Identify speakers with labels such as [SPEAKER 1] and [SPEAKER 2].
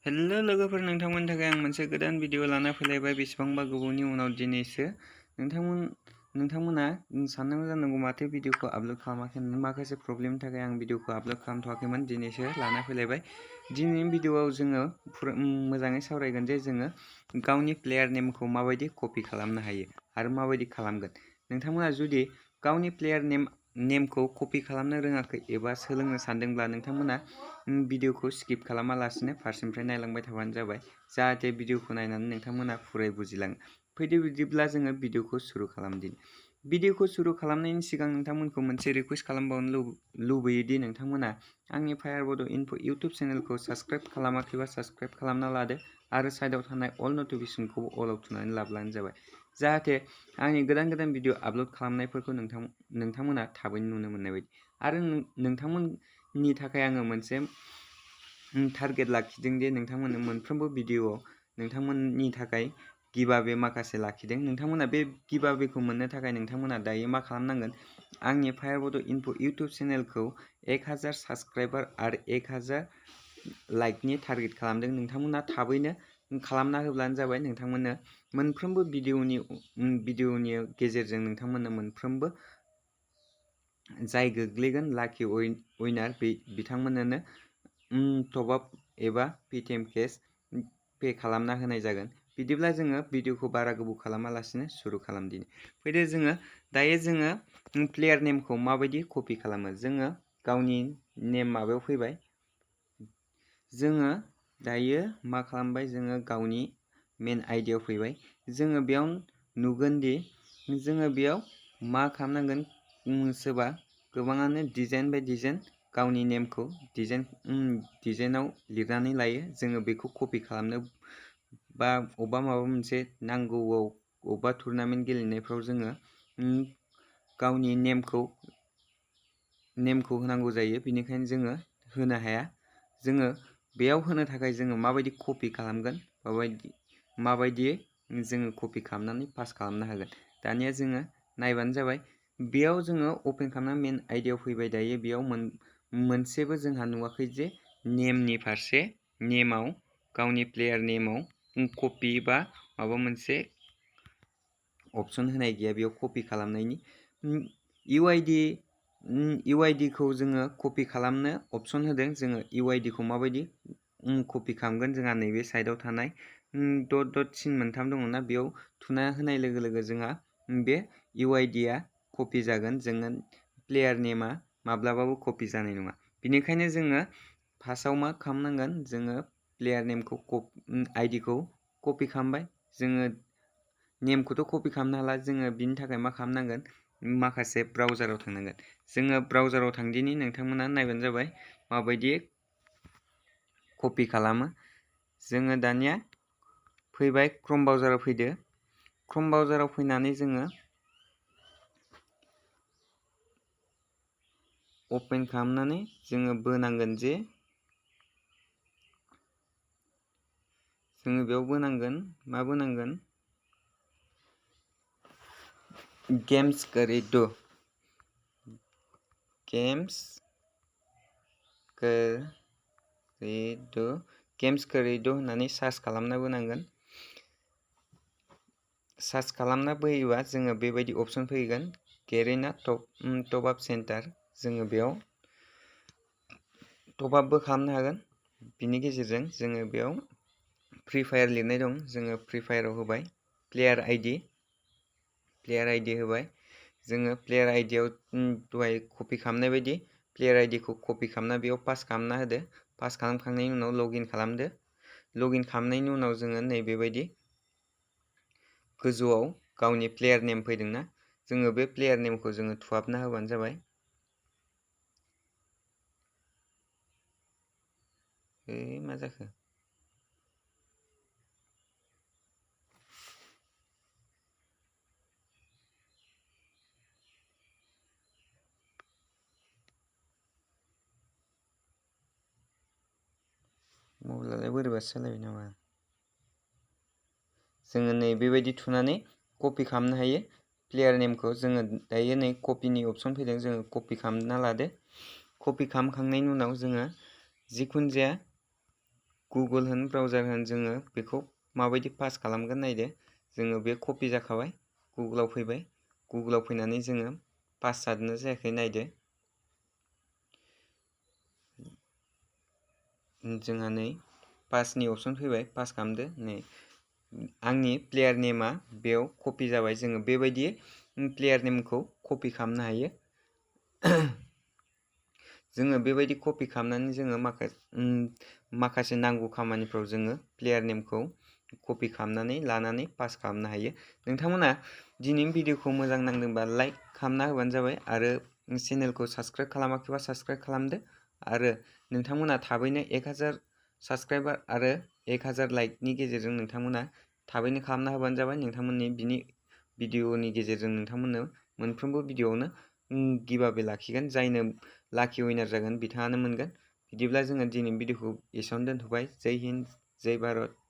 [SPEAKER 1] Hello लोगोफोर, नोंथांमोननि थाखाय आं मोनसे गोदान भिडिअ लाना फैलायबाय। बेसेबांबा गोबावनि उनाव दिनैसो नोंथांमोना साननांगौ जानांगौ माथो भिडिअखौ आपलोड खालामाखैमोन। माखासे प्रब्लेमनि थाखाय आं भिडिअखौ आपलोड खालामथ'वाखैमोन। दिनैसो लाना फैलायबाय। दिनैनि भिडिअआव जोङो मोजाङै सावरायगोन जे जोङो गावनि प्लेयार नेमखौ माबायदि कपि खालामनो हायो आरो माबायदि खालामगोन। नोंथांमोना जुदि गावनि प्लेयार नेमखौ कपि खालामनो रोङाखै एबा सोलोंनो सानदोंब्ला नोंथांमोना भिडिअखौ स्किप खालामालासिनो फारसेनिफ्राय नायलांबाय थाबानो जाबाय, जाहाथे भिडिअखौ नायनानै नोंथांमोना फुरै बुजिलाङो। फैदो बिदिब्ला जोङो भिडिअखौ सुरु खालामदिनि। भिडिअखौ सुरु खालामनायनि सिगां नोंथांमोनखौ मोनसे रिक्वेस्ट खालामबावनो लुबैयोदि नोंथांमोना आंनि फायार बड' इनफ' इउटुब चेनेलखौ साबस्क्राइब खालामाखैबा साबस्क्राइब खालामना लादो आरो साइडआव थानाय अल नटिफिकेसनखौ अलाव थुनानै लाब्लानो जाबाय, जाहाथे आंनि गोदान गोदान भिडिअ आपल'ड खालामनायफोरखौ नोंथांमोना थाबैनो नुनो मोननाय बायदि। आरो नोंथांमोननि थाखाय आङो मोनसे टारगेट लाखिदों दि नोंथांमोननो मोनफ्रोमबो भिडिअआव नोंथांमोननि थाखाय गिभअवे माखासे लाखिदों। नोंथांमोना बे गिभअवेखौ मोननो थाखाय नोंथांमोना दायो मा खालामनांगोन, आंनि फायार बड' इनफ' इउटुब चेनेलखौ 1000 साबस्क्राइबार आरो 1000 लाइकनि टारगेट खालामदों। नोंथांमोना थाबैनो खालामना होब्लानो जाबाय। नोंथांमोननो मोनफ्रोमबो भिडिअनि गेजेरजों नोंथांमोननो मोनफ्रोमबो जाय गोग्लैगोन लाकि उइनार बिथांमोननो टप आप एबा पेटिएम केस पे खालामना होनाय जागोन। बिदिब्ला जोङो भिडिअखौ बारा गोबाव खालामालासिनो सुरु खालामदिनि। फैदो दायो जोङो प्लेयार नेमखौ माबायदि कपि खालामो। जोङो गावनि नेम माबायाव फैबाय। जोङो दायो मा खालामबाय, जोङो गावनि मेन आइडियाव फैबाय। जोङो बेयाव नुगोन दि जोङो बेयाव मा खालामनांगोन, सोरबा गोबाङानो डिजाइन बाय डिजाइन गावनि नेमखौ डिजाइनाव लिरनानै लायो। जोङो बेखौ कपि खालामनो बा अबेबा माबा मोनसे नांगौआव, अबेबा टुर्नामेन्ट गेलेनायफ्राव जोङो गावनि नेमखौ होनांगौ जायो, बेनिखायनो जोङो होनो हाया। जोङो बेयाव होनो थाखाय जोङो माबायदि कपि खालामगोन, माबायदि जोङो कपि खालामनानै पास खालामनो हागोन। दानिया जोङो नायबानो जाबाय। बेयाव जोङो अपेन खालामना मेन आइडियाव फैबाय। दायो बेयाव मोनसेबो जोंहा नुवाखै जे नेमनि फारसे, नेमाव गावनि प्लेयार नेमाव कपि बा माबा मोनसे अपसन होनाय गैया बेयाव कपि खालामनायनि। इउआइडिखौ जोङो कपि खालामनो अपसन होदों। जोङो इउआइडिखौ माबायदि कपि खालामगोन, जोंहा नैबे साइडआव थानाय डट सिन मोनथाम दङना, बेयाव थुना होनाय लोगो लोगो जोंहा बे इउआइडिया कपि जागोन। जोङो प्लेयार नेमा माब्लाबाबो कपि जानाय नङा। बेनिखायनो जोङो फार्स्टआव मा खालामनांगोन, जोङो प्लेयार नेमखौ आइडिखौ कपि खालामबाय। जोङो नेमखौथ' कपि खालामनो हाला, जोङो बिनि थाखाय मा खालामनांगोन, माखासे ब्राउजाराव थांनांगोन। जोङो ब्राउजाराव थांदिनि, नोंथांमोना नायबानो जाबाय माबायदि कपि खालामो। जोङो दानिया फैबाय क्रोम ब्राउजाराव फैदो। क्रोम ब्राउजाराव फैनानै जोङो अपेन खालामनानै जोङो बोनांगोन जे जोङो बेयाव बोनांगोन, मा बोनांगोन, गेम्स करेक्ट होननानै सार्च खालामना बोनांगोन। सार्च खालामना बोयोबा जोङो बेबायदि अपसन फैगोन, गेरेना टप आप सेन्टार। जोङो बेयाव टप आपबो खालामनो हागोन। बिनि गेजेरजों जोङो बेयाव फ्रि फायार लिरनाय दं, जोङो फ्रि फायाराव होबाय। प्लेयार आइडि होबाय। जोङो प्लेयार आइडियाव दहाय कपि खालामनाय बायदि प्लेयार आइडिखौ कपि खालामना बेयाव पास खालामना होदो। पास खालामखांनायनि उनाव लगइन खालामदो। लगइन खालामनायनि उनाव जोङो नैबेबायदि गोजौआव गावनि प्लेयार नेम फैदोंना, जोङो बे प्लेयार नेमखौ जोङो थुहाबना होबानो जाबाय। मा जाखो? मबाइलालाय बोरैबासो जालायबाय नामा? जोङो नै बेबायदि थुनानै कपि खालामनो हायो प्लेयार नेमखौ। जोङो दायो नै कपिनि अपसन फैदों, जोङो कपि खालामना लादो। कपि खालामखांनायनि उनाव जोङो जिखुनु जाया गुगोल होन ब्राउजार होन जोङो बेखौ माबायदि पास खालामगोन नायदो। जोङो बे कपि जाखाबाय, गुगोलाव फैबाय, गुगोलाव फैनानै जोङो पास जादोंना जायाखै नायदो। जोंहा नै पासनि अपसन फैबाय, पास खालामदो। नै आंनि प्लेयार नेमा बेयाव कपि जाबाय। जोङो बेबायदि प्लेयार नेमखौ कपि खालामनो हायो। जोङो बेबायदि कपि खालामनानै जोङो माखासे नांगौ खामानिफ्राव जोङो प्लेयार नेमखौ कपि खालामनानै लानानै पास खालामनो हायो। नोंथांमोना दिनैनि भिडिअखौ मोजां नांदोंबा लाइक खालामना होबानो जाबाय आरो चेनेलखौ साबस्क्राइब खालामाखैबा साबस्क्राइब खालामदो आरो नोंथांमोना थाबैनो 1000 साबस्क्राइबार आरो 1000 लाइकनि गेजेरजों नोंथांमोना थाबैनो खालामना होबानो जाबाय। नोंथांमोननि बिनि भिडिअनि गेजेरजों नोंथांमोननो मोनफ्रोमबो भिडिअआवनो गिभअवे लाखिगोन। जायनो लाकि विनार जागोन बिथाङानो मोनगोन। बिदिब्ला जोङो दिनैनि भिडिअखौ एसेयावनो दोनथ'बाय। जय हिन्द, जय भारत।